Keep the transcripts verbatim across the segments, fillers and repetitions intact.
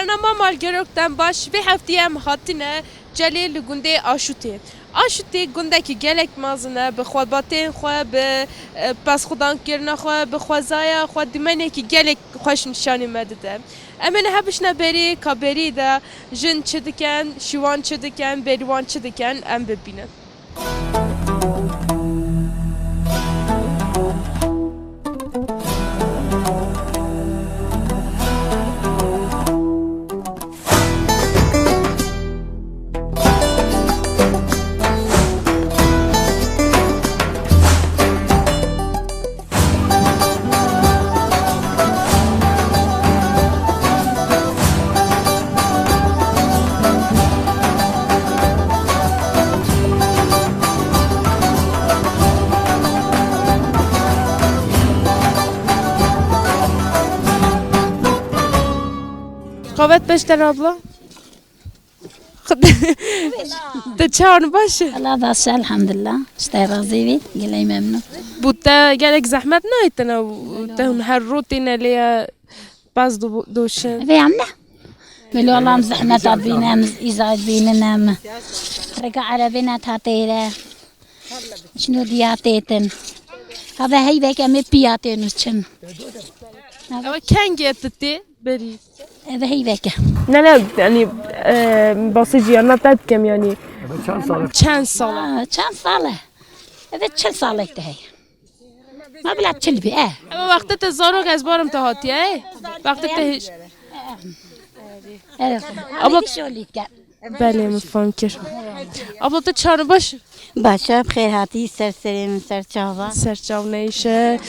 Bernama Malgerok dem baş, vê heftê em hatine Celê li gundê Aşûtê. Aşûtê gundekî gelek mezin e, bi xwebatên xwe, bi, e, pesxwedankirina xwe, bi xwezaya xwe, dimenekî gelek xweş nîşanî me dide. Em ê niha bişine berî, ka berî de jin çi dikin, şîwan çi dikin, berîwan çi dikin, em bibînin. Qavet beş tane abla. Te çawan baş e? Allah baş e, elhamdülillah. Ji te razî bî, gelek memnun. Bo te gelek zehmet nayê te ne, te hûn her rotê ne lê ye, baz do-, doşin. Vê em ne? Welo Allah em zehmet bîne, em îzayet bînin em. Rêka erebê ne ta têre. Çino diya têtin. Hava heyvek em ê piya tênu çin. Ew kengê tu tê berî? Ev heyvek e. Ne, ne, yani, e, basê jiyana te dikem yani. Çend sal e? Çend sal e? Aa, çend sal e? Eve çil salek de heye. Ma bila çil bî, e. Ama wextê te zarok ez barim te hatiye, e. Wextê te hiç. Evet. Ama şolî ke. Belê, min fam kir. Abla, tu çar baş? Baş e, bi xêr hatî, ser serê min, ser çava. Ser çav neyşe.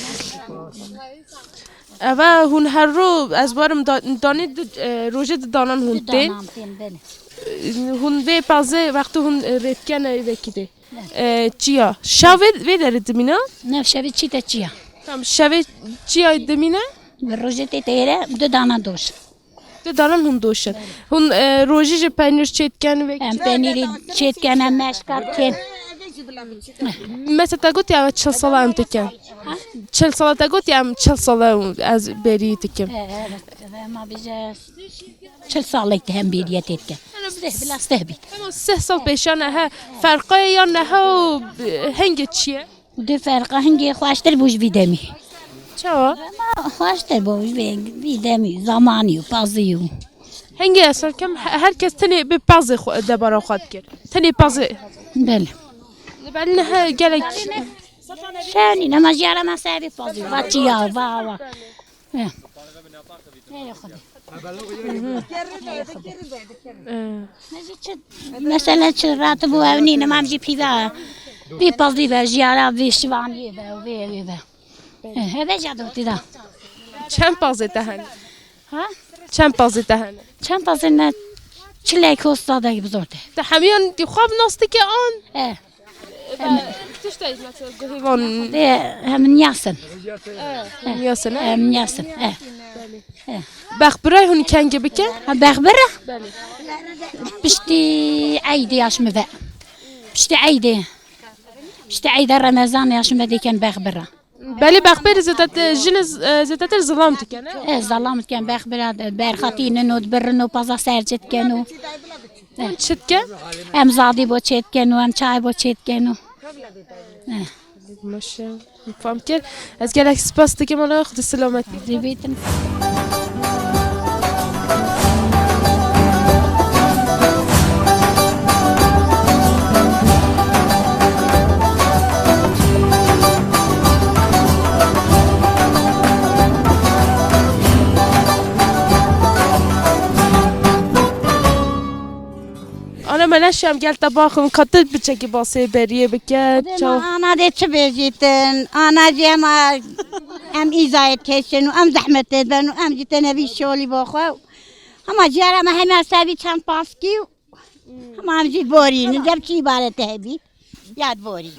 Eve hûn her ro, ez barim da-, danê di, e, rojê di danan hûn tên. Di danan tên, belê. E, hûn vê pazê wextê hûn, e, rêdikene vekî dê. E, çiya. Şev vê, vê derê dimîne? Ne, şevê çî te çiya. Tam şevê çiya dimîne? Bi rojê tê têre, du dana doş. Tu danan hûn doşin. Hûn, e, rojî ji penîr çêdikin ve Em penîrî çêdikin, em meşka dikin. Mesela te gotiye ev çil sala em dikin. Ha? Çil sala te gotiye em çil sala ez berî dikim. E, e, e, ma bije çil salek de em berî tê dikin. Steh, bila steh bît. Ama sih sal pêşan e, he, ferqayê ya neha û, e, hingê çi ye? Di ferqa hingê xweştir bû ji vî demî. Çawa? Xweştir bû ji vê, vî demî, zamanî û pazî û. Hingê eslken he-, her kes tenê bi pazê xwe, debara xwe dikir. Tenê pazê. Belê. Li ber niha gelek. Şenî, nema jiyara me ser vî pazî. Va çiya, va, va. Eh. Ey Xwedê. Ey Xwedê. Eh. Mesela çi ratibû ev nîne, mam jî pîva. Vî pazî ve, jiyara vî şivaniyê ve, vê, vê ve. Eh, heve jadotî da. Çend pazê te hene? Ha? Çend pazê te hene? Çend pazê ne? Çilek hosta da bi zor de. Te hemiyan di xwe bi nas dike an? Eh. Tiştê mesela guhêvan. Be, hem niyasin. Niyasin, he? Hem niyasin, eh. Bexbiray hûn kengê bike? Ha, bexbira? Belê. Piştî eydê yaş mi ve. Piştî eydê. Piştî eyda Remezan yaş mi ve diken bexbira. Belê bexberî zêdetir, jinê z-, e, zêdetir zilam dike, ne? E, zilam diken bexbira, berxatî nino, birino, paza serçe dikeno. Hûn çi dikin? Em zadî bo çê dikin û em çay bo çê dikin û. Eh. Maşe, fam kir. Ez gelek spas dikim, Allah Xwedê selametî. Dibîtin. Ana, me neşiyam gel te baxim, ka tu biçekî basê beriyê bike. Dema çaw- ana dê çi bêjîtin? Ana jî hema em îzayê keşin û em zehmetê ben û em jî tenevî şolî bo xwe. Hema jiyara me hema sevî çend paskî û hema em jî borîn, cem çi îbaret hebî. Yad borî.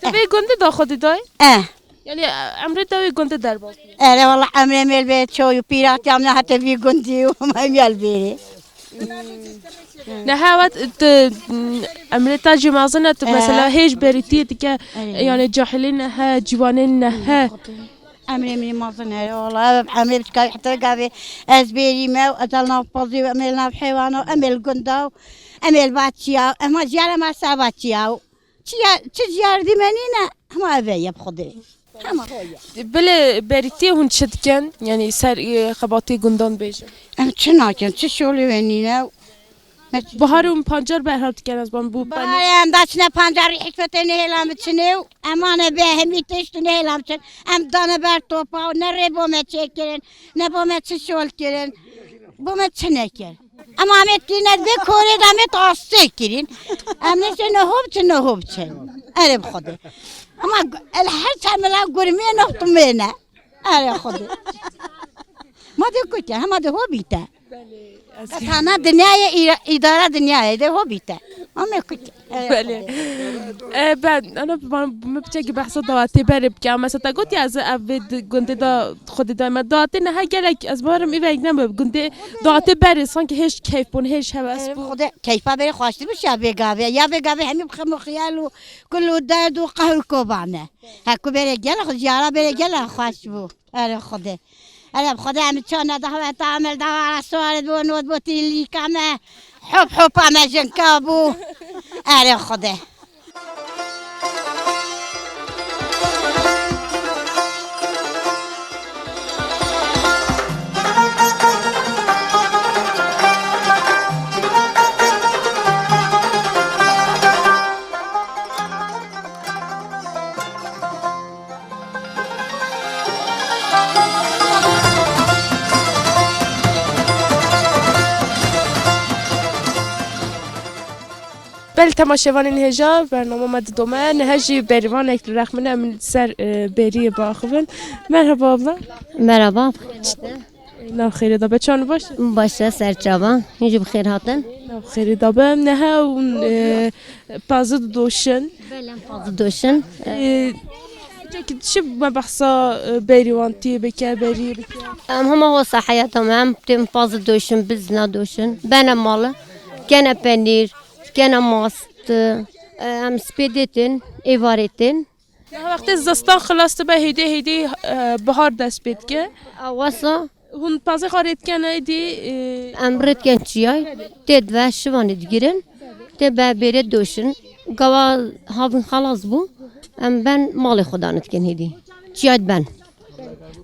Tu vê gundê da xwe didayî? Eh. Yani, e, emrê te wê gundê derbas bû? Ere, wala emrê mêl bê çoy û pîratî em nehate vî gundî û em yel bêrê. Neha wet tu, mm, emrê te jî mezin e, tu mesela hêj berîtiyê dike, yani cahilê nehe, ciwanên nehe. Emrê min mezin here, wala ev emrê biçika heta gavê ez bêrî me û ez el nav pezî û em ê li nav heywana û em ê li gunda û em ê li va çiya û ema jiyara me ser va çiya û çiya, çi jiyar dî me nîne, hema ev e ye bi Xwedê. Hema ho ye. Belê berîtiyê hûn çi dikin? Yanî ser, e, xebatê gundan bêjin. Em çi nakin, çi şolê we nîne û Biharê hûn pancar berhev dikin, ez ban bû Biharê em daçine pancarî hikmetê nehêlan biçinê û emane bê hemî tişt û nehêlan biçin. Em dane ber topa û ne rê bo me çêkirin, ne bo me çi şol kirin, bo me çi nekir. Em amet kirine bê korê de amet astê kirin. Em nêşe ne ho biçin, ne ho biçin. Erê bi Xwedê. Ama el her çemela gurmê nextumê ne. Erê Xwedê. Ma de ku ke, hema de ho bîte. Belê, ez Qetana dinyayê, î-, îdara dinyayê de ho bîte. Ama ku ke. Erê Belê. Xwedê. E, ben, ana, bana, me piçekî behsa dawetê berê bike. Mesela te gotiye ez ev vê di-, gundê da Xwedê dayme. Dawetê neha gelek, ez barim îvek nebe. Gundê dawetê berê, sanki hêj keyf bûn, hêj heves Erê bûn. Xwedê, keyfa berê xweştir bû ya vê gavê. Ya vê gavê hemî bixim û xiyal û kul û derd û qehr û kobane. He, ku berê gel, jiyara berê gel xweş bû. Erê Xwedê. Erê bi Xwedê em ço ne dahweta emel dahwara suaret bû, not bû tîlîka me. Hop hopa me jinka bû. Erê Xwedê. Belê temaşevanên hêja, bernama me didome. Niha jî berîvanek li rex min e, em li ser, e, beriyê biaxivin. Merhaba abla. Merhaba. Nav xêrê de be, çawan baş? Baş e, ser çava. Hûn jî bi xêr hatin. Nav xêrê de be. Niha hûn, e, pazî didoşin. Belê, em pazî didoşin. E, çekî dişi me behsa, e, berîwantiyê bike, beriyê bike. Em hema wesa heyata me, em têm pazî didoşin, biz nadoşin. Bene mala, kene penîr, kene mast, e, em spêdê tên, êvarê tên. Niha wextê zistan xilas dibe, hêdî hêdî, e, bihar dest pê dike. Ew wesa. Hûn pazê xwe rê dikin êdî, e, Em rê dikin çiyay, tê dive şivanê digirin, tê be bêrê doşin. Gawa havîn xelas bû, em ben malê xwe dane dikin hêdî. Çiyay diben.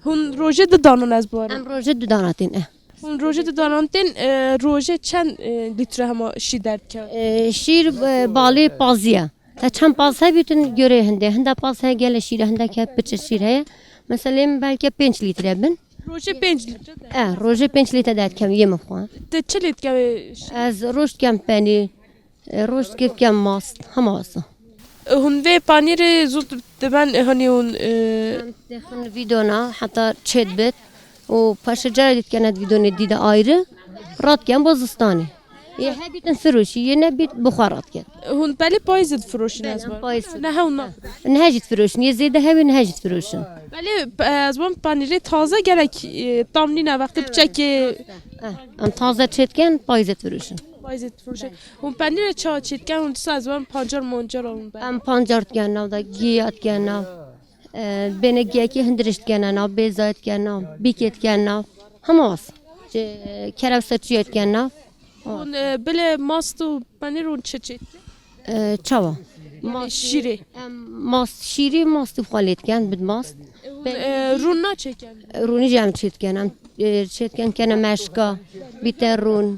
Hûn rojê didanin ez barim. Em rojê didanin tên, eh. Hûn rojê didanin tên, e, rojê çend, e, lître hema şî derdikeve? E, şîr, e, balê pazî ye. Te çend paz hebîtin, göre hinde. Hinde paz heye gele şîr e, hinde ke piçe şîr heye. Mesela, em belki pênc lître bin. Rojê pênc lître de? E, rojê pênc lître de dikem yê min xwe. Te çi lê dikeve? Ez roj dikem penîr, e, roj dikem mast, hema wesa. E, hûn vê panîrê zû diben, e, hanî hûn, e, Em dixin vîdona, heta çêt bit. û paşê cara dî dikene di vîdonê dî de ayrı, radiken bo zistanê. Yê hebîtin firoşî, yê nebît bi xwe radiken. Hûn belê payîzê difiroşin ez Belê, em barim. Payîz. Ne hewn na. Niha jî difiroşin, yê zêde hewê niha jî difiroşin. Belê, e, ez barim panîrê taze gelek, e, tam nîne wextê piçekê. Eh, em taze çêdiken, payîzê difiroşin. Payîzê difiroşin. Hûn penîrê çawa çêdiken, hûn disa ez barim pancar mancar hûn ber. Em pancar diken nav de, giya diken nav. E, bêne giyekê hindiriş dikene nav, bêzayê dikene nav, bîkê dikene nav. Hema wes. Ji, e, kerevsa çiya dikene nav. Hûn, e, bilê mast û penîr hûn çi çêt? E, çawa? Yanî şîrê. Em mast, şîrî mastî xwe lê diken, bid mast. Hûn, e, rûn naçêken? Rûnî jî em çêt diken, em, e, çêt diken kene meşka, bîte rûn.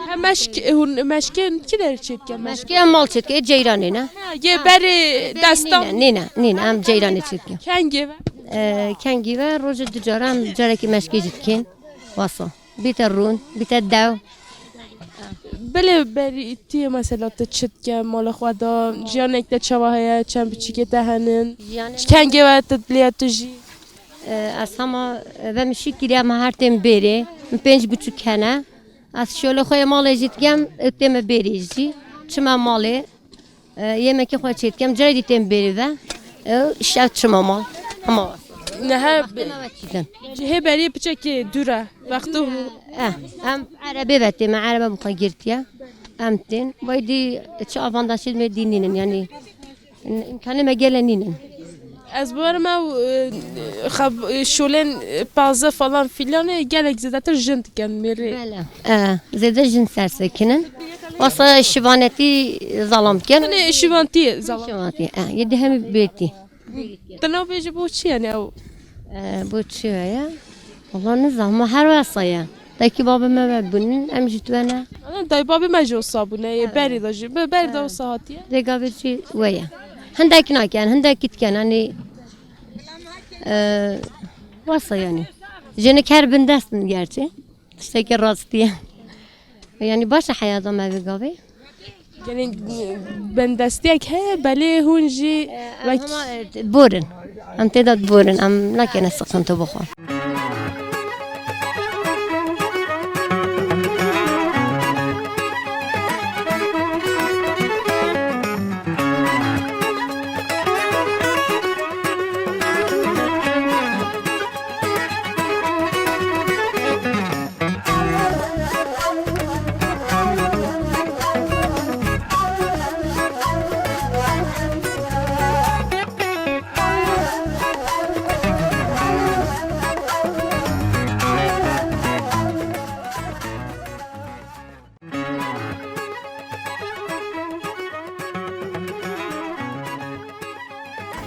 He meşk, hûn meşkên kî der çêt diken? Meşkê em mal çêt diken, ceyranê ne? Ha, yê berê destan. Nîne, nîne, nîne, em ceyranê çêt dikin. Kengê ve? E, kengî ve rojê du cara em carekî meşkê jî dikin. Wasa. Bîte rûn, bîte dew. Belê berî tiyê mesela te çi dike mala xwe de, jiyanek te çawa heye, çend biçîkê te henin? Jiyanek Kengê ve te dilê tu jî? E, ez hema, e, ve min şî kiriya me her tên bêrê. Min pênc buçuk hene. Ez şolê xwe yê malê jî dikem, e, tême bêrê jî. Çime malê, e, yemekê xwe çê dikem, carê dî têm bêrê ve. E, şev çime mal. Hema Niha Tême ve çîtin. Cihê beriyê piçekê dûr e. Wexto E, em erebê ve tême, erebe bi xwe girtiye. Em tên. Vay dî çi avantajê me dî nînin, yanî imkanê me gele nînin. Ez bawerim ew, e, xeb-, e, şolên, e, paze falan filan, e, gelek zêdetir jin dikin mêrê. Bele. E, zêde jin sersekinin. Wasa şivanetî zalam dikin. Yanî şivantî zalam. Şivantî, e, yê di hemî bêtî. Tu nabêjî bo çi yani ew? E, bo çi ye? Valla nizam, her wesa ye. Dekî babê me ve bûnin, em jî tu ne. Ana dayê babê me jî wisa bûne, yê berê de jî, be-, berê de wisa hatiye. Dê gavê jî we ye. Hindek nakin, hindek dikin, hani, e, wasa yani. Jinik her bindest in gerçi. Tiştekî rastî ye. Yani baş e heyata me vê gavê. Yani bendestiyek heye, belê hûn jî Em wek hema, e, borin. Em tê de borin. Em nakene sıkıntı bu xwe.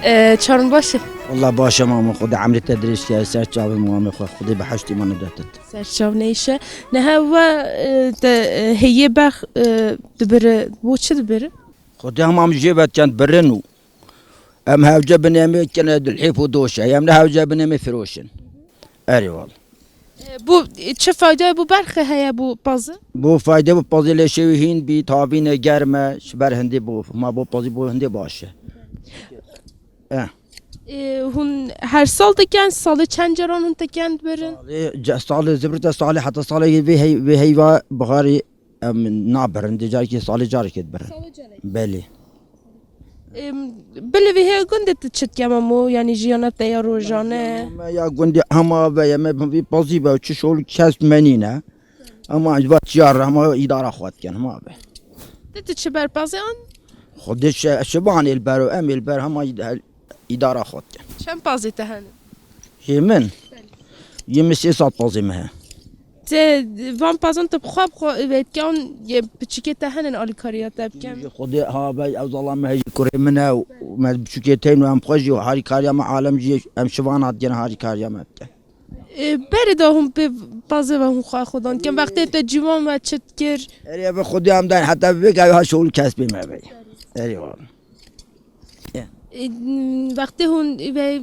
E, çarin baş e? Wallah baş e mamo, Xwedê emrê te dirêj ke, ser çavê mamo xwe, Xwedê bi heştî mano detit. Ser çav neyşe. Nehe we, e, te, e, heyê bex, e, dibiri, bo çi dibiri? Xwedê hema em jê ve kend birin û em hewce binê me kene dilhêf û doşe, em ne hewce binê me firoşin. Erê wal. E, bu, e, çi fayda bu berxê heye bu pazı? Bu fayda bu pazı lê şewi hîn bî, tavîne germe, ji ber hindê bu, ma bu pazı bu hindê baş e. Eh. E, hûn her sal dikin, salê çend caran hûn dikin birin? Salê, ce-, salê zibrite salê heta salê vê hey-, vê heyva biharî em nabirin, dê carekê salê carekê dibirin. Salê carekê. Belê. Em, bilê vê heye gundê tu çi dike memo, yanî jiyana te ya rojane? Me ya gundê hema ve ye, me vî pazî ve, çi şol kes me nîne. Hema va çiyar, hema îdara xwe dikin, hema ve. Dê tu çi ber pazê an? Xwedê şe-, şivan êl ber û em êl ber hema îd-, îdara xwe dikin. Çend pazê te hene? Yê min? Yê min sê sed pazê me he. Te van pazan te bi xwe, bi xwe vê dikan yê piçikê te hene alîkariya te bikin? Ji Xwedê ha be ew zala me hejî kurê min e û me piçikê teyn û em xwe jî harîkariya me alem jî em şivana dikin harîkariya me bikin. E, berê de hûn pê pazê ve hûn xwe xwedan dikin. Wextê te ciwan ve çi dikir? Erê ve Xwedê em dayn heta vê gavê ha şol kes bê me be. Erê wala. E, wextê hûn vê,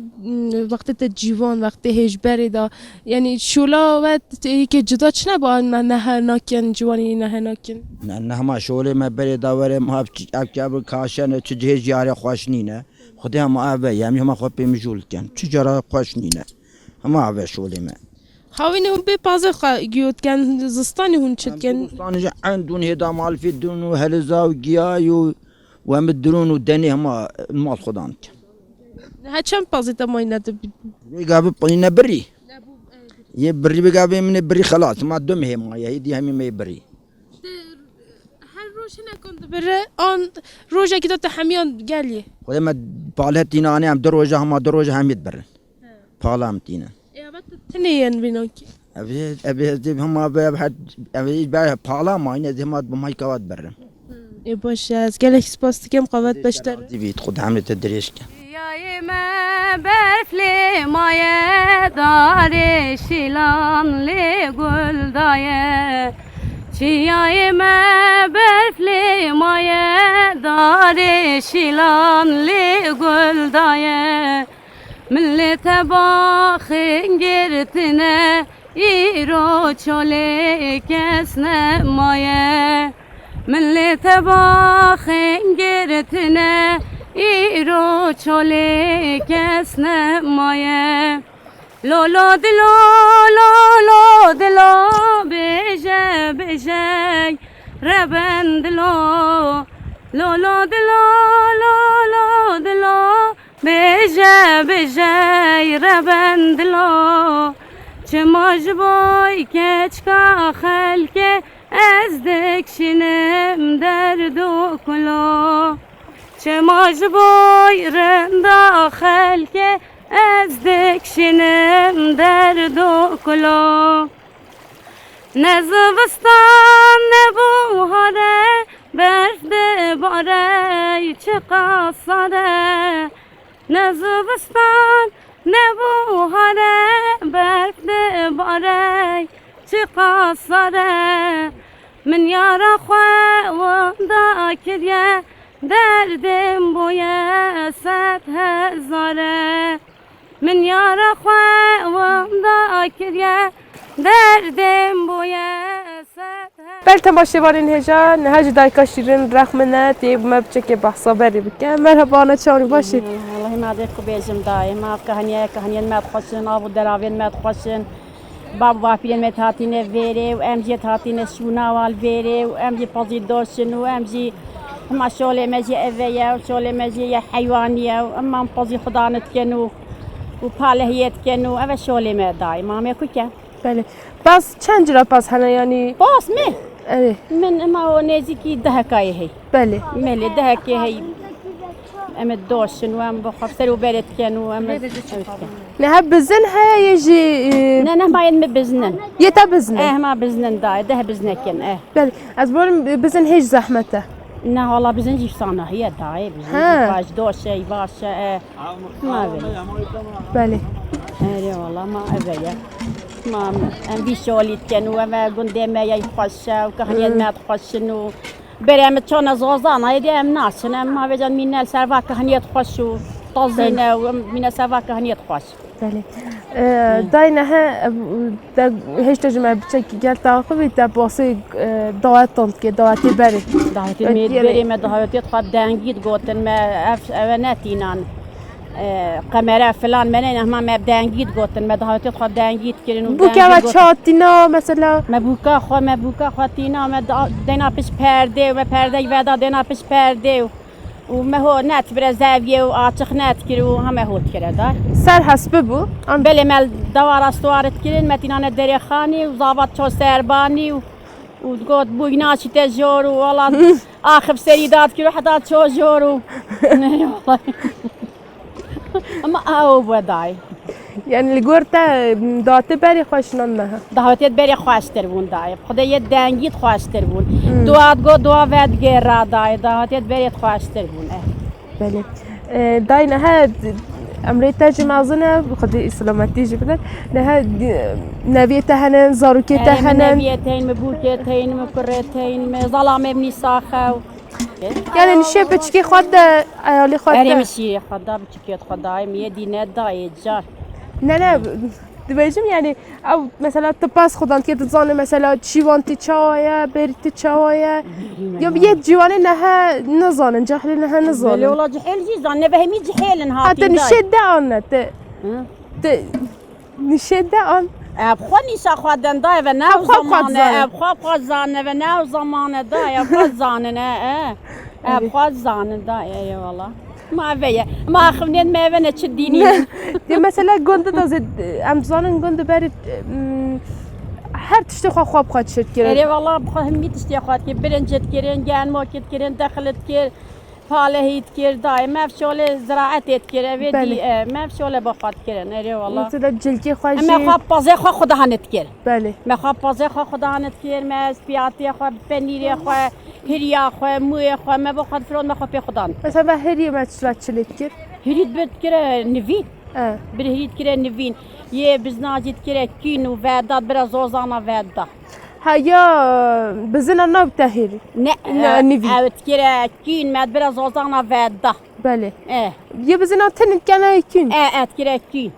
wextê te ciwan, wextê hêj berê de, yanî şola we yekê cida çi ne ba me nehe nakin, ciwanî nehe nakin? Ne, nehma şolê me berê de were, ma ev, ev ke bi kaşe ne, çi cihê jiyarê xweş nîne. Xwedê hema ev ve, em hema xwe pê mijûl dikin. Çi cara xweş nîne. Hema ev ve şolê me. Xawînê hûn bê pazê xwe giyo dikin, zistanî hûn çi dikin? Em zistanî jî end hûn hêda malfî dûn û heliza û giyayî û, û em bi dirûn û denê hema mal xwedan dikin. Niha çend pazê te mayî ne di- Vê gavê payîne birî. Yê birî vê gavê min ê birî xelas. Ma du mehê maye, hêdî hemî me yê birî. Her roj hinekan dibire, an rojekî de te hemiyan gelî? Xwedê me palet tîne anê em du roja hema du roja hemî dibirin. Pala em tîne. Ê, eve tu tinê yên vînankî? Ev ê, ev ê, ez dê hema ve, ev her, ev ê ber pala mayne, ez dê hema bi mayka ve dibirim. Ê, baş e, ez gelek spas dikim, qawet beşter. Dî bît, Xwedê emrê te dirêj ke. Çiyayê me berf lê maye, darê şîlan lê gul daye. Çiyayê me berf lê maye, darê şîlan lê gul daye. Min lê te baxên girtine, îro çolê kes nemaye. Min lê te baxên girtine, îro çolê kes nemaye. Lo lo dilo, lo lo dilo, bêje bêje reben dilo. Lo lo dilo, lo lo dilo, bêje bêje reben dilo. Çima ji boy keçka xelkê ez dikşinim derd û kulo. Çima Ji boy rinda xelkê ez dikşinim derd û kulo. Ne zivistan ne buhare, berf dibare çiqas sare. Ne zivistan ne buhare, berf dibare çiqas sare. Min yara xwe winda kiriye, derdê min bûye sed hezare. Min yara xwe winda kiriye, derdê min bûye sed hezare. Belê temaşevanên hêja, niha jî dayika Şîrin rex min e, tê bi me biçekê behsa berê bike. Merhaba ana, çawan, baş î? Wellahî me dê ku bêjim dayê, me ev kahiniye, kahiniyên me dixweşin, av û deravên me dixweşin. Bab û bapîrên me hatine vêrê û em jî hatine şûna wal vêrê û em jî pezî doşin û em jî hema şolê me jî eve ye û şolê me jî ye heywanî ye û em pezî xwe dane dikin û, û palehiyê dikin û eve şolê me dayê. Ma me ku ke? Belê. Bas çend cira bas hene, yanî? Bas mi? Erê. Min ema o nêzîkî dehekayê hey. Belê. Belê, dehekê hey. Em ê doşin û em bi xwe ser û berê dikin û em ê, ew dikin. Niha bizin heye yê jî, e, Ne, ne, ma yên mi biznin. Yê te bizin e? Eh, ma biznin dayê, deh biznekin, eh. Belê. Ez barim bizin hêj zehmet e. Ne, hala bizin jî sanahiye dayê, bizin Ha. jî baş, doşey, baş e, eh. Ma belê. Belê. Erê wala, ma eve ye. Ma em vî şolî dikin û eve gundê me ye xweş e û kahiniyên Hmm. me dixweşin û Berê em çona zozana, êdî em naçin. Em ma vêcan mîne li ser va kahiniyê xweş û tazî Belê. ne û em mîne ser va kahiniyê xweş. Belê. E, Hı. Dayne he, e, de, hêşta ji me biçekî gel taxivî te basê, e, dawetan dike, dawetê berê. Dawetê me Wekî berê me dawetê xwe dengî digotin me ev, ev e ne tînan. E, qemere filan me neyne hema me dengî digotin, me dawetê xwe dengî dikirin û Bûke dengî ve digotin. çatîna, mesela? Me bûka xwe, me bûka xwe tîna, me da-, dêna piş perdê û me perdeyî veda dêna piş perdê û, û me ho net bire zeviyê û açiq net kir û heme ho dikire da. Ser hespi bû? An- Belê me dewara stwar dikirin, me tînane derê xanî û zavat ço serbanî û, û digot bûyna çî te jor û wala axif serî dad kir û heta ço jor û. Ne, wala. Ama ew bû dayê. Yani li gor te, m, dawetê berê xweş nan meha? Dawetê berê xweştir bûn dayê. Xwedê yê dengî xweştir bûn. Hmm. Dua digo dua vedigêra dayê. Dawetê berê xweştir bûn. Eh. Belê. E, dayê nehe, emrê te jî mezin e, Xwedê selametî jî bide. Nehe, e, neviyê te hene, zarokê te Erê, min hene. Neviyê teyn, min bûkê teyn, min kurê teyn, min zalamê min sax e. Yani nişê biçikê xwe de, eyalê xwe Erê de. Min şîrê xwe da, biçikê xwe da, em yê dîne dayê car. Ne, ne, dibêjim yani, ew mesela tu pas xudan diye, tu dizane mesela çîvan tê çawa ye, berî tê çawa ye. Bêrî me Ya nayê. Yê ciwanê nehe nizanin, cahilê nehe nizanin. Belê wala cihêl jî zan, ne vehemî cihêlin Hata hatî dayê. Nişê de anne, te, Hı? te, Nişê de an. Ev xwe nîşa xwe den da, eve ne Ev ew xwe xwe zamane, zanin. Ev xwe xwe zanin, eve ne ew zamane da, ev xwe zanin, e, e. Ev Erê. Xwe zanin da, e, e, wala. Ma eve ye. Ma xivnên me eve ne çi dînî Ne. ne? Ya mesela gund da zê, em zanin gund berî, mm, her tiştê xwe xwe bi xwe çêt kirin. Erê wala, bi xwe hemî tiştê xwe dikir, birinc dikirin, genmok dikirin, dexil dikir. Palehî dikir, dayê me ev şolê ziraetê dikir, evê Belê. dî, e, me ev şolê bo xwe dikirin, erê wala. Mesela cilkê xwe Em jî me xwe pazê xwe xudan dikir. Belê. Me xwe pazê xwe xudan dikir, me spiyatiyê xwe, penîrê xwe, hiriya xwe, mûyê xwe, me bo xwe difirot, me xwe pê xudan dikir. Mesela ve hiriyê me çila çilê dikir? Hirî dibir dikire nivîn. E. Bir hirî dikire nivîn. Yê bizna jî dikire kîn û veda, bira zozana veda. Ha ya, bizina nav tehir. Ne, Ne, e, nivî. Ew dikire kîn, me dibire zozana veda. Belê. E. Yê bizina tin kene kîn. E, e, dikire kîn.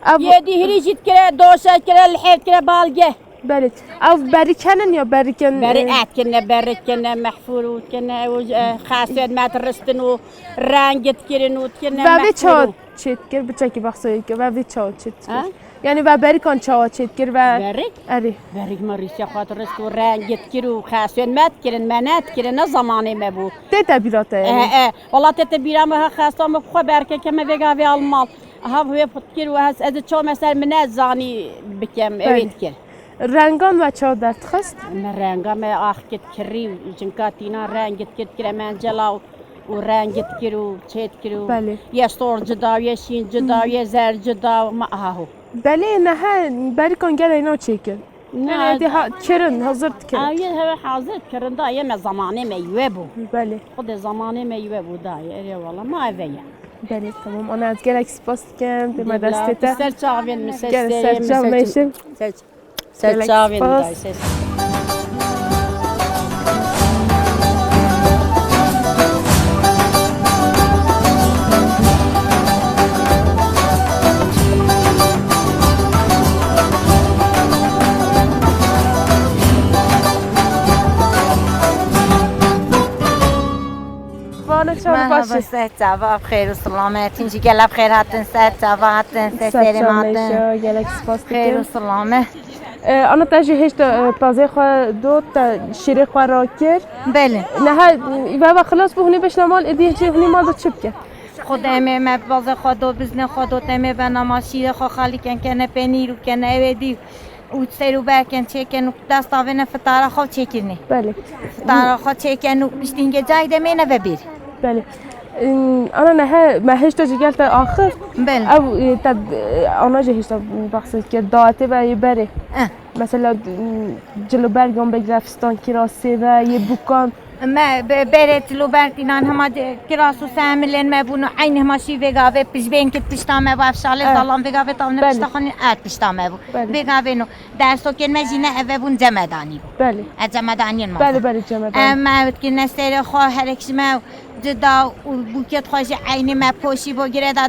Ev Yê dî hirî jî dikire, doşe dikire, lihê dikire, balge. Belê. Ev berî kenin ya berî ken, Berî e, et kine, berî kine, mehfûr û kine, û, e, xesên me diristin û reng dikirin û dikine Ve vê mehfûr çawa û. çêt kir, biçekî behsa yê kir, ve vê çawa çêt kir. Ha? Yani ve berîkan çawa çêt kir ve Berî? Erê. Berîk me rîşe xwe dirist û reng dikir û xesên me dikirin, me nedikirin, ne zamanê me bû. Tê te bîra te yani? E, e. Wala tê te bîra me ha xesta me xwe berke ke me vêga vê almal. Aha vê pitkir û ez, ez çaw me ser min nezanî bikem, Belê. Ewê dikir. Rengan ve çawa derdixist? Me renga me ax kit kirî û jinka tîna reng dikir, dikire mencela û û rengî dikir û çê dikir û Belê. Yê sor cida, yê şîn cida, yê zer cida, ma aha ho. Belê, nehe berikan gelek nav çêkir. Na, Gelek dê ha, kirin, hazir dikirin. Ew yê heve hazir kirin, da yê me zamanê me yi we bû. Belê. Xwedê zamanê me yi we bû da yê, erê wala, ma eve ye. Belê, tamam. Ana ez gelek spas dikim, dê me Dê destê bila, te. Ser çavên min, ser Gelek serê ser min, çav ser meşim. ser Ser Gelek çavên spas. dayê, ser. Vana çav Merhaba, baş e. Ser çava, bi xêr û selamet. Hûn jî gelek bi xêr hatin, ser çava hatin, ser Ser serê çav hatin. meşe, gelek spas Xêr û dikim. selamet. E, ana te jî hêşta, e, pazê xwe do, te şîrê xwe rakir. Belê. Neha, e, veva xilas bû, hûnê beşna mal, êdî jî hûnê mal do çi bike? Xwedê em ê me bazê xwe do, biznê xwe do, te em ê bena mal, şîrê xwe xalî ken, kene penîr û kene ew ê dî û ser û ber ken, çêken û dest avêne fitara xwe çêkirinê. Belê. Fitara xwe çêken û piştî hingê cayê de mê neve bêrî. Belê. Ana nehe me hêşta jî gel te axif. Belê. Ew, e, te, e, ana jî hêşta behs kir, dawetê ve yê berê. Eh. Mesela, m, cilobergan bigre, fistan kirasê ve, yê bûkan. Me be-, berê ciloberg tînan hema de kiras û semilên me bûn û eynî hema şî vêgavê pişbên kir pişta me bû, ev şalê Eh. zalan vêgavê tavne Belê. pişta xwe nî, erd pişta me bû. Belê. Vêgavê no. Dersokên me jî ne eve bûn, cemedanî bû. Belê. E, cemedaniyên me Belê, bû. belê, cemedanî. Em me ew dikirine serê xwe herek ji me cida û bûkê xwe jî eynî me poşî bo girê da,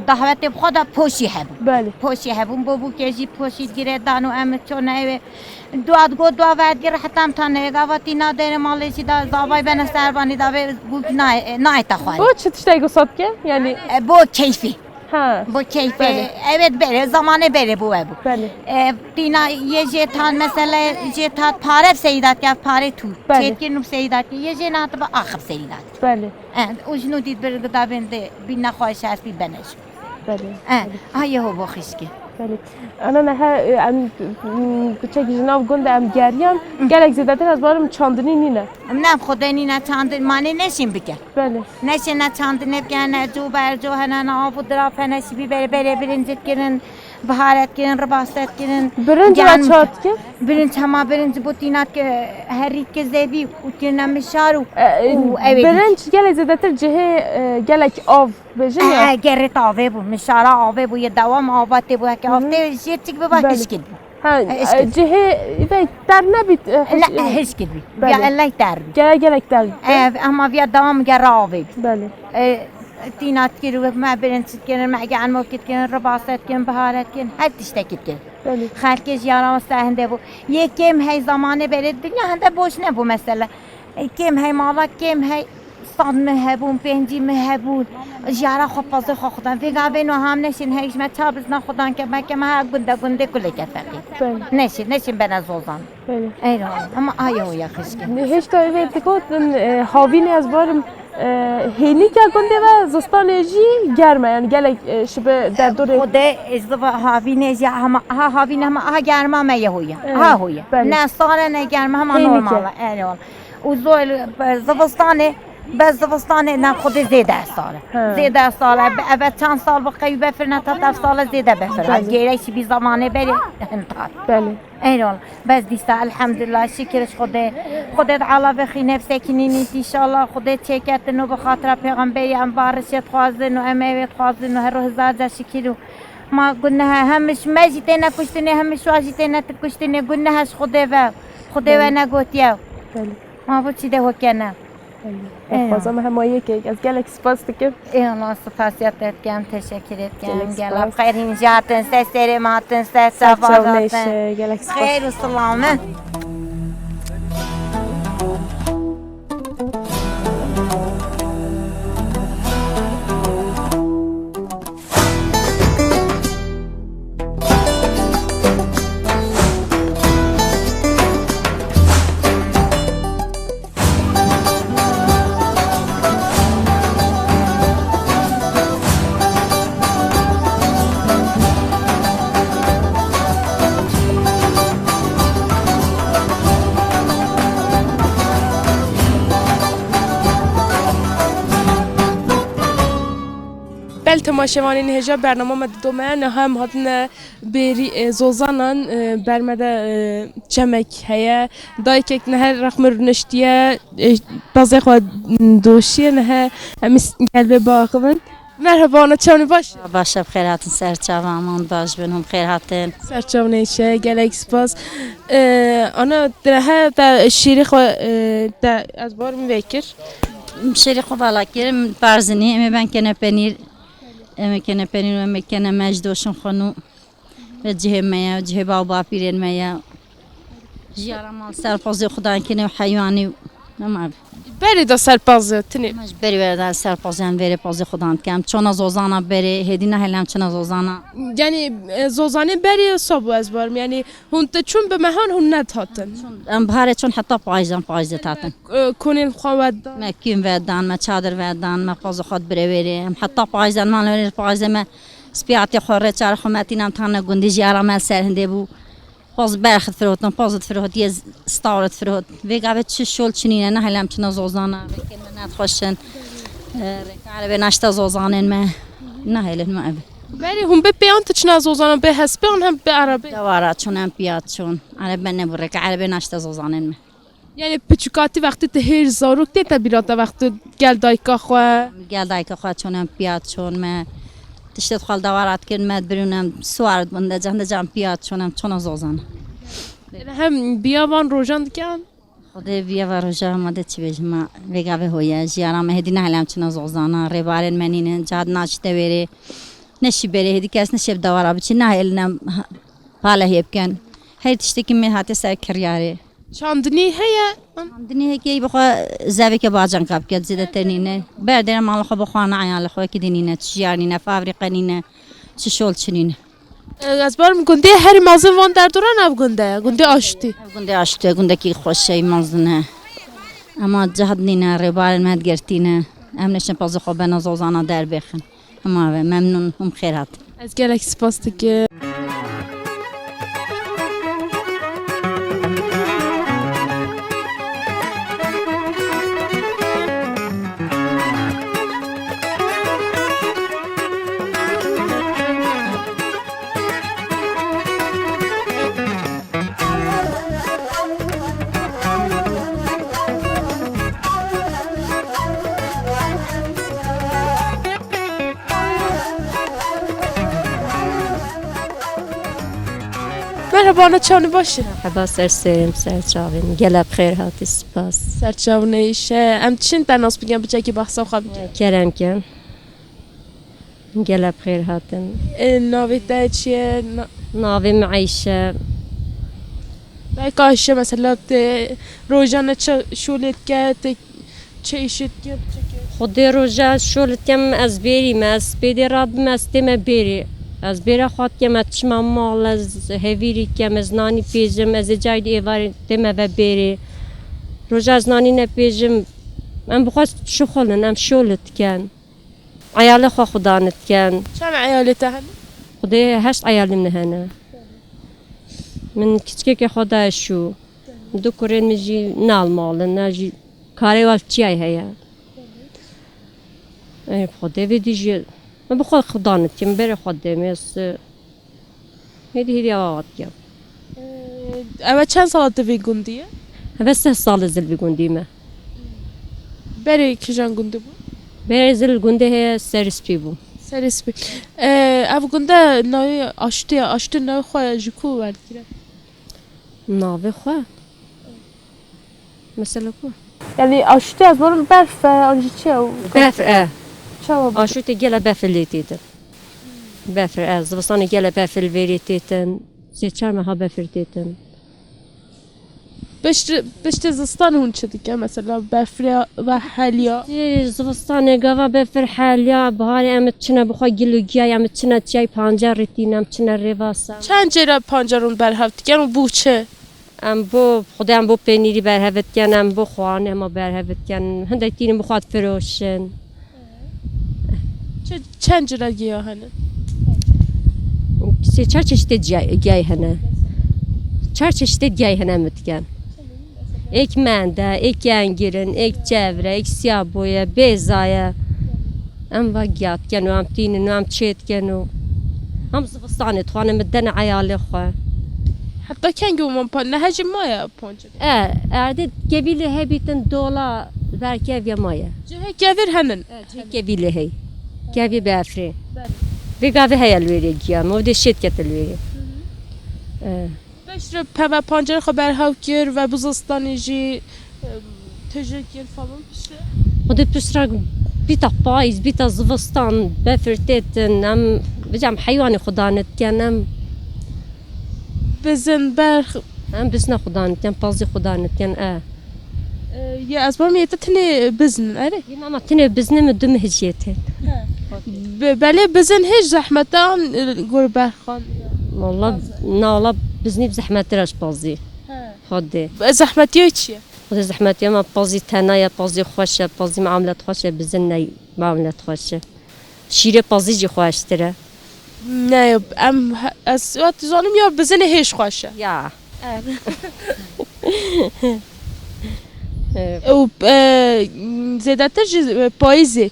dahwetê bi xwe da poşî hebû. Belê. Poşî hebûn, bo bûkê jî poşî girê dan û em çone ewê. Dua digot, dua verdigir, heta em tane gava tîna derê malê jî da zavay bene servanî da vê bûk nayê, nayê te xwarê. Bo çi tiştek wisa dike? Yani E, bo keyfî. Ha. Bo keyfê, Belê. evet, berê, zamanê berê bû we bû. Belê. E, tîna yê jê tan, mesela, jê tat pare bi seyî dat ke, pare tu. Belê. Çêtkin û bi seyî dat ke, yê jê nat bi axib seyî dat. Belê. E, û jin û dît bir gida bên de, bî nexweş hespî bene jî. Belê. E, Belê. ha yê ho bo xişkê. Belê. Ana nehe, e, em, m, kuçek ji nav gund em geriyan, Hı. gelek zêdetir ez barim çandinî nîne. Em ne em xwedê nîne çandin, manê neşîn bike. Belê. Neşê ne çandinê bike, ne cû bercû hene, ne av û diraf hene, şibî berê, berê birinc dikirin, biharet kirin, ribaset kirin. Birinc Yan re çat ki? Birinc hema birinc bo tînat ke herî ke zevî û kirine mişar û, E, e, û ew ê birinc gelek zêdetir cihê, e, gelek av bêjin ya. E, gerê tavê bû, mişara avê bû, yê dewam ava tê bû, heke av Hı hı. tê jê çik biba Belê. hişkit bû. Ha, E, eşkit. e, cihê ve ter nebît, e, Ne, hiş- e, hişkit bî. Belê. Ya elleh ter bî. Gere gelek ter bî. E, ama viya dewam gere avê bî. Belê. E, tînat kir û me birin çit kirin, me gelmo kit kirin, ribaset kirin, biharet kirin, her tiştekî kirin. Belê. Xelkê jî ya rawesta hinde bû. Yê kêm hey zamanê berê dinya hinde boş nebû mesela. E, kêm hey mala, kêm hey. Sed mih hebûn, pêncî mih hebûn, jiyara xwe pezê xwe xudan. Vêga vê no ham neşên heyj me ça bizna xudan ke me ke me ha gundê gundê kulê ke feqî. Belê. Neşên, neşên bene zozan. Belê. Eyvallah. Ama aye o ya xişkin. Hêşta evê digotin, e, havînê ez barim, e, hênîke gundê ve zistanê jî germ e, yani gelek, e, şibe derdorê. Xwedê ez diva havînê jî hema, ha havîn hema, ha germa me ye hoya. Evet, Ha hoya. belê. Ne sare ne germa hema Hênîke. normal e. Eyvallah. Û zor, zivistanê, bes zivistanê ne xwedê zêde sal e. He. Zêde sal e. Eve çend sal bi qey befir ne tat ev sal e zêde befir. Belê. Gêrek şî bî zamanê berê hin tat. Belê. Eyvallah. Bes dîsa elhamdulillah şikir ji Xwedê. Xwedê di ala vexî nefsekî nînît inşallah. Xwedê çêketin û bi xatira pêxemberî em barişê dixwazin û em ewê dixwazin û her roh hizar ca şikir û ma gunehe hem ji me jî têne kuştinê hem ji wa jî têne kuştinê gunehe ji Xwedê ve. Xwedê we Belê. negotiye. Belê. Ma bo çi de hokene. Belê. Ê, Dixwazim hema yekek. Ez gelek spas dikim. Ê, Allah spasiya te dikim, teşekkür etkim. Gelek Gela spas. Xeyr hincatin, se serê matin, se Ser çava çav datin. neşe, gelek spas. Xeyr û selamet. Temaşevanên hêja, bernama me didome, niha em hatine bêrî, e, Zozanan, e, ber me de, e, çemek heye. Dayikek niha rexmir rûniştiye, e, pezê xwe doşiye, niha em ê gel vê biaxivin. Merhaba, ana, çawanî, baş? Baş e, bi xêr hatin ser çavan, hûn baş bin, hûn bi xêr hatin. Ser çavan hêşe, gelek spas. E, ana, te he, te şîrê xwe, e, te ez barim vê kir. Şêrê xwe vala kir, em parzinî, em ê ben kene penîr, em ê kene penîr, em ê kene mej doşin xwe nû. Ve cihê me ye, cihê bav bapîrên me ye. Jiyara mal ser pozê xudan kine û heywanî û nema. Berê de ser pozê, tinê. Em ji berê were de ser pozê, em vêrê pozê xudan dikem. Çona Zozana berê, hêdî nehêlem çina Zozana. Yani, e, Zozanê berê sabû ez barim. Yani, hûn te çûn bi mehan hûn nedihatin. Em biharê çûn heta payîzan, payîzê tatin. E, konên xwe vedan. Me kûn vedan, me çadir vedan, me pozê xwe birê wêrê. Em heta payîzan, me wêrê payîzê me spiyatê xwe rê çar xwe me tînan tane gundî jiyara me ser hindê bû. Poz berx difirotin, poz difirotiye, stawr difirot. Vê gavê çi şol çi nîne, nehêlem çina Zozana, rêkên me nedixweşin. E, rêka erebê naşta Zozanên me, nehêlin me ev. Berê hûn bi pêyan tu çina Zozana, bi hespê an hem bi erebê? Dewara çûn em piya çûn. Erebe nebû, rêka erebê naşta Zozanên me. Yani piçûkatî wextê tu hêr zarok tê te bîra te wextê gel dayika xwe? Gel dayika xwe çûn em piya çûn me. Tiştê xwe li dewara dikirin me dibirûn em siwar dibin de cehn de cehn piya çûn em çûna Zozana. Hem biya van rojan dikin? Xwedê biya van rojan ma de çi bêjim ma vê gavê hoye. Jiyara me hêdî nehêlem çûna Zozana. Rêbarên me nînin. Cad naçite wêrê. Neşî berê hêdî kes neşê bi dewara biçî. Nehêlin em ha-, palehê bikin. Her tiştekî me hate ser kiryarê. Çandinî heye? Çandinî heke bi xwe zeveke bacanka bike, zêde te nîne. Berdêre mala xwe bi xwe ne, eyalê xwe ki dinîne, çi jiyar nîne, fabrîqe nîne, çi şol çi nîne. E, ez barim gundê herî mezin van derdoran ev gund e, gundê Aştî. Ev gundê Aştî, gundekî xweşey mezin e. Ema cehd nîne, rêbarên me digirtîne. Em neşin pezê xwe bena Zozana derbêxin. Hema ve memnûn hûn xêr hatin. Ez gelek spas dikim. Merhaba, ana, çawanî, baş î? Merhaba, ser serê min, ser çavên min. Gelek xêr hatî, spas. Ser çavên hêşe. Em dişên te nas bikin, biçekî behsa xwe bikin. Kerem kin. Gelek xêr hatin. E, navê te çi ye? Na- Navê min Eyşe. Belka Ayşe, mesela, te rojane çi şolê dike, te çi îşê dike, çi ke? Xwedê roja şol dikem, ez bêrî me, ez pêdê rabim, ez tême bêrî. Ez bêra xwe dikem, ez çima mal, ez hevîrî kem, ez nanî pêjim, ez ê cayî di êvarê tême ve bêrî. Roja ez nanî nepêjim, em bi xwe şixulin, em şol diken. Eyalê xwe xudan diken. Çend eyalê te hene? Xwedê heşt eyalê min hene. Min kiçikeke xwe daye şû. Du kurên min jî ne li mal in, ne jî karê wan çiyayê heye. Ê, Xwedê vê dî jî min bi xwe xudan dikim, berê xwe demê ez, hêdî hêdî ava dikim. Ee, ev çend sala tu vê gundî ye? Ev seh sal ez li vê gundî me. Berê kîjan gundî bû? Berê ez li gundê heye Serîspî bû. Serîspî. Ee, ev gunde navê Aştê ye. Aştê navê xwe ji ku werdigire? Navê xwe? Mesela ku? Yani Aştê ez barim berf e, an jî çi ye? Berf e. Çawa bu? Aştê gele berf lê têtin. Berf e, zivistanê gele berf li vêrê têtin. Sê çar meha berf têtin. Piştî, piştî zivistan hûn çi dike? Mesela berf re ve heliya? Piştî zivistanê gava berf heliya, biharê em çine bi xwe gil û giyayê, em çine çiyayê pancar re tînin, em çine rêvasa. Çend cara pancar hûn berhev dikin û bo çi? Em bo xwedê em bo penîrî berhev dikin, em bo xwarinê hema berhev dikin. Hindek tînin bi xwe difiroşin. Çi, çend cara giya hene? Sê çar çeşitê ciya-, giyayê hene. Çar çeşitê giyayê hene em dikin. Êk mende, êk engir in, êk çevre, êk siyaboye, bêza ye. Em va giya dikin û em tînin û em çê dikin û em zivistanê dixwanin min dene eyalê xwe. Heta kengî û man pa-, nehe jî maye pancar? E, erdê kevîlê hebîtin dola ver keviye maye. Cihê kevir henin? E, cihê kevîlê hey. Kevî bi efrê. Belê. Vê gavê heye li wêrê giya. Min odê şêt kete li wêrê. Hı hı. E. Piştre peve pancarê xwe berhev kir ve bi zistanê jî, e, tije kir falan piştre. Xwedê piştre bîta payîz, bîta zivistan, befir têtin, em, bicem heywanê xwe danê dikin, em. Bizin, berx. Em bizna xwe danê dikin, pazî xwe danê dikin, e. E, ya ez bam yê te tenê bizin, erê? Yê mama tenê bizin mi du mih jê tê. He. Be-, belê bizin hiç zehmetan, e, gor berxan. Walla, na walla biznî bi zehmettir ez pazî. He. Xwedê. Be-, zehmetiyo çi ye? Xwedê zehmetiya me pazî tena ye, pazî xweş e, pazî muamelet xweş e, bizin ne muamelet xweş e. Şîrê pazî jî xweştir e. Ne, em, ez, ez dizanim ya bizinê hêj xweş e. Ya. E. Evet. Û, e, zêdetir ji, e, payîzê.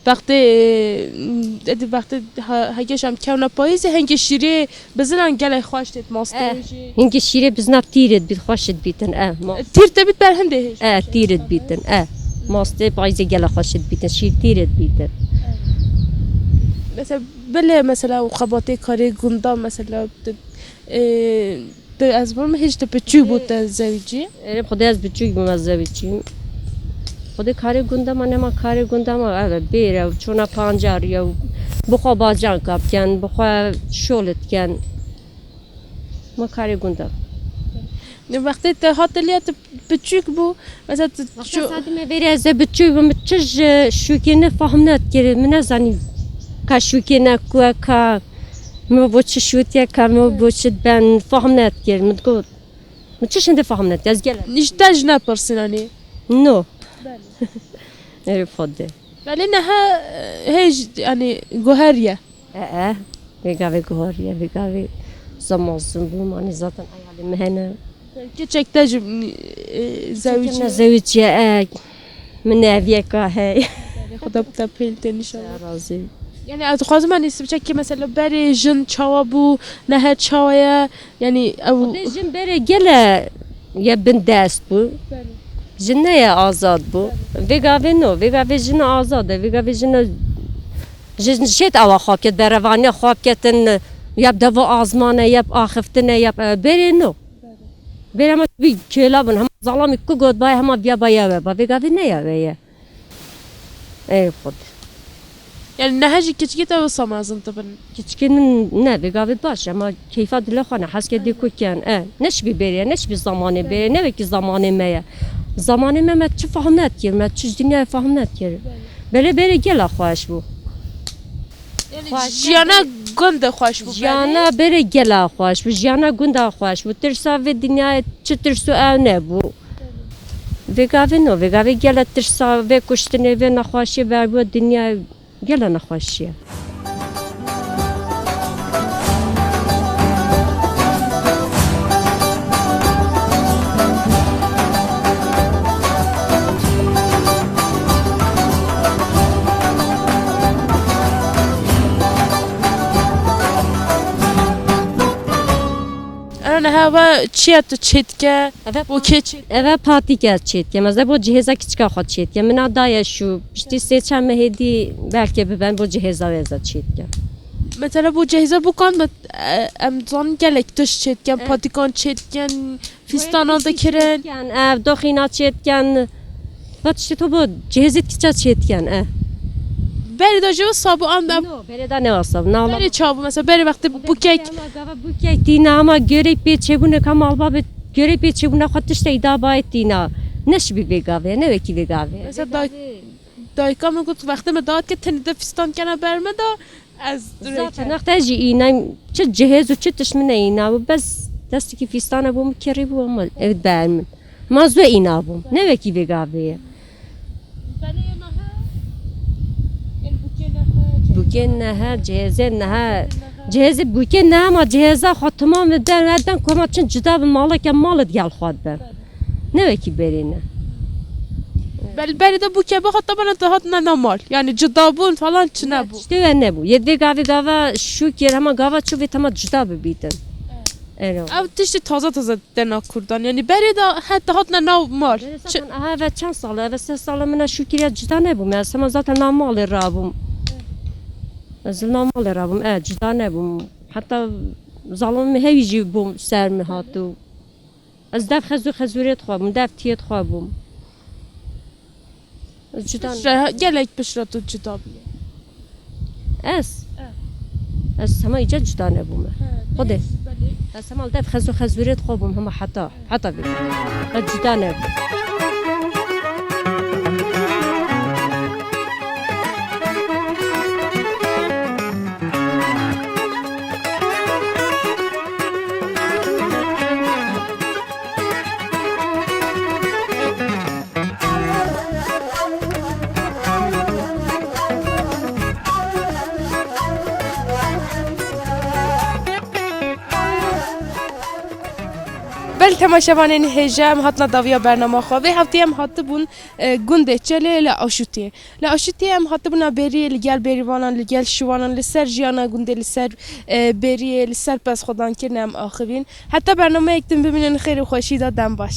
Wextê, e, edi wextê ha-, heke ji em kewna payîzê, hingê şîrê bizinan gelek xweş têt, mastê Eh, jî. Hingê şîrê bizina tîr dibît, xweş dibîtin, eh, ma- Tîr te bît ber hindê hêj. Eh, tîr dibîtin, eh. Mastê payîzê gelek xweş dibîtin, şîr tîr dibîtin. Mesela, belê, mesela, û xebatê karê gunda, mesela, tu, e, Tu, ez bim, hêj tu piçûk bû te zewicî? Erê, Xwedê ez piçûk bûm, ez zewicîm. Xwedê karê gunda ma, nema karê gunda ma, ev e, bêr e, çona pancar ye, bi xwe bacanka bikin, bi xwe şol dikin. Ma karê gunda. Wextê te hate liya tu piçûk bû, mesela tu Wexta ço- saetê me vêrê ez ê biçûk bim, çi ji şûkê ne fahm nedikir, min nezanî ka şûkê ne ku e, ka min bo çi şûtiye, ka min bo çi ben fahm nedikir. Min digot, min çi şindê fahm nedikir, ez gel. Nişte ji nepirsînanî? No. Belê. Erê Xwedê. Belê neha, e, hêj, yanî, guheriye. E, e, vê gavê guheriye, vê gavê zema zim bûm, anî zaten eyalê min hene. Keçek te jî, e, zewicî? Keçek me zewicî ye, e, min neviyeka hey. Xuda bi te pêl te inşallah. Razî. Yani ez dixwazim, hani, sibçekî mesela berê jin çawa bû, nehe çawa ye, yani ew Xwedê jin berê gele ye bin dest bû. Belê. Jin ne ye azad bû. Belê. Vê gavê no, vê gavê jin azad e, vê gavê jin Ji, ji şêt awa xwe biket, berevaniya xwe biketin, ya bi devo azmane, ya bi axiftine, ya bi, e, berê no. Berê me bi kêla bin, hema zalamî ku got baye, hema viya baye we ba. Vê gavê ne ya we ye. Ey Xwed. Yani nehe jî kiçikî te wisa mezin dibin? Kiçikî ne, vê gavê baş, ema keyfa dilê xwe ne, heskê dê ku ken, e, ne şibî berê, ne şibî zamanê berê, ne wekî zamanê me ye. Zamanê me, me çi fahm nedikir, me çi ji dinyayê fahm nedikir. Belê berê gela xweş bû. Yani Xweş jiyana gunda xweş bû, Jiyana belê. Berê gela xweş bû, jiyana gunda xweş bû. Tirsa vê dinyayê çi tirso ew nebû. Vê gavê no, vê gavê gela tirsa vê kuştinê, vê nexweşiyê berbû dinyayê. Gela nexweşiye. Ana, hava çiya tu çêtke? Eve Bo kê çêt? Eve patîke çêtke. Meze bo cihêza kiçika xwe çêtke. Mina daye şu. Piştî sê çar mehê dî belkê biben bo cihêza wê ez ê çêtke. Mesela bo cihêza bo kan me, e, em zanin gelek tişt çêtken, Eh. Patîkan çêtken, fîstanan dikirin. Çêtken, ev doxîna çêtken. Va tiştê to bo cihêzê kiça çêtken, eh. Berê da jê wisa bû, em, em No, berê da ne wisa bû. Na, Berê çawa bû, mesela berê wextê bûkek. Gava bûkek tîna, ama görey pê çêbûne ka malbabê görey pê çêbûne xwe tiştê îda bayê tîna. Ne şibî vê gavê, ne wekî vê gavê. Mesela day-, dayika min got, wextê me dawet kir, tenê de fîstan kena ber me da, ez Zaten wexta jî îna, çi cihêz û çi tişt min neyîna bû, bes destekî fîstana bû min kirî bû, ama ev ber min. Ma zû îna bûm, ne wekî vê gavê ye. Bûkê nehe, cihêzê nehe. Cihêzê bûkê nehe, ma cihêza xwe timam e, der, derden ku ma çin cida bi maleke malet gel xwe dibe. Ne wekî berê ne. Belê, berê de bû ke bixwe, te bana te hatine nav mal. Yani cuda bûn falan çi nebû. Tiştê we nebû. Yê vê gavê gava şûkir hema gava çû vê tema cuda bibîtin. Ero. Ev tiştê taze taze têne kurdan. Yani berê de he te hatine nav mal. Berê çi- zaten aha ve çend sal e? Ve sê sal e min şûkir ya cuda nebûm. Ez hema zaten nav malê rabûm. Ez nav malê rabûm. E, cuda nebûm. Heta zalim hewî jî bûm ser min hatû. Ez dev xezû xezûrê dixwe bûm, dev tiyê dixwe bûm. Ez cuda ne- Piştre, gelek piştre tu cuda bûye. Ez? E. Ez hema îca cuda nebûme. He, Xwedê. Belê. Ez hema li dev xezû xezûrê dixwe bûm hema heta, heta vê. Ez cuda nebûm. Belê temaşevanên hêja, em hatina dawiya bernama xwe. Vê heftê em hatibûn, e, gundê Çelê li Aşûtiyê. Li Aşûtiyê em hatibûna bêriyê li gel bêrîvanan, li gel şivanan, li ser jiyana gundê, li ser, e, bêriyê, li ser pez xwedankirinê em axivîn. Heta bernameyek din bimînin xêr û xweşî de, dem baş.